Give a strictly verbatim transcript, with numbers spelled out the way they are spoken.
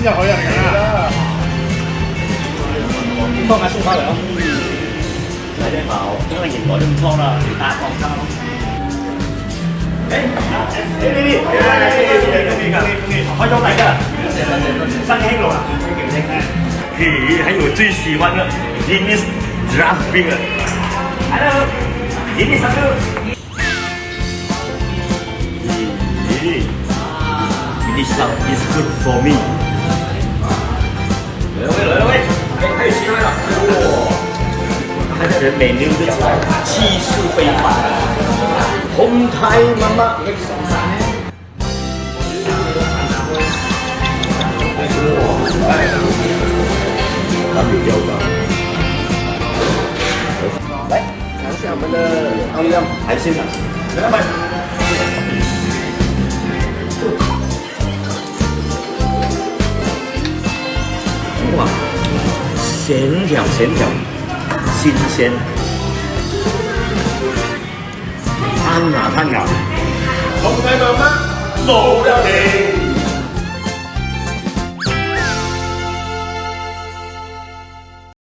要好养养啊。放个树花了哦。来点毛，因为眼光就不错了，你打广告。哎，哎，哎，哎，哎，哎，哎，哎，哎，哎，哎，哎，好，好，来个，上天楼了。嘿，还有最喜欢的，Ini draft beer。Hello，ini satu。 Ini, ini, ini sound is good for me. 来了喂，来了喂，哎，还有新来了，哇！看这人每天都在气势非凡，红台妈妈。哇，哎，他们有料到。来。 尝一下我们的奥利奥海鲜啊。来，来。哇，鲜甜鲜甜，新鲜。赞啊，赞啊。红台妈妈，走了嘞。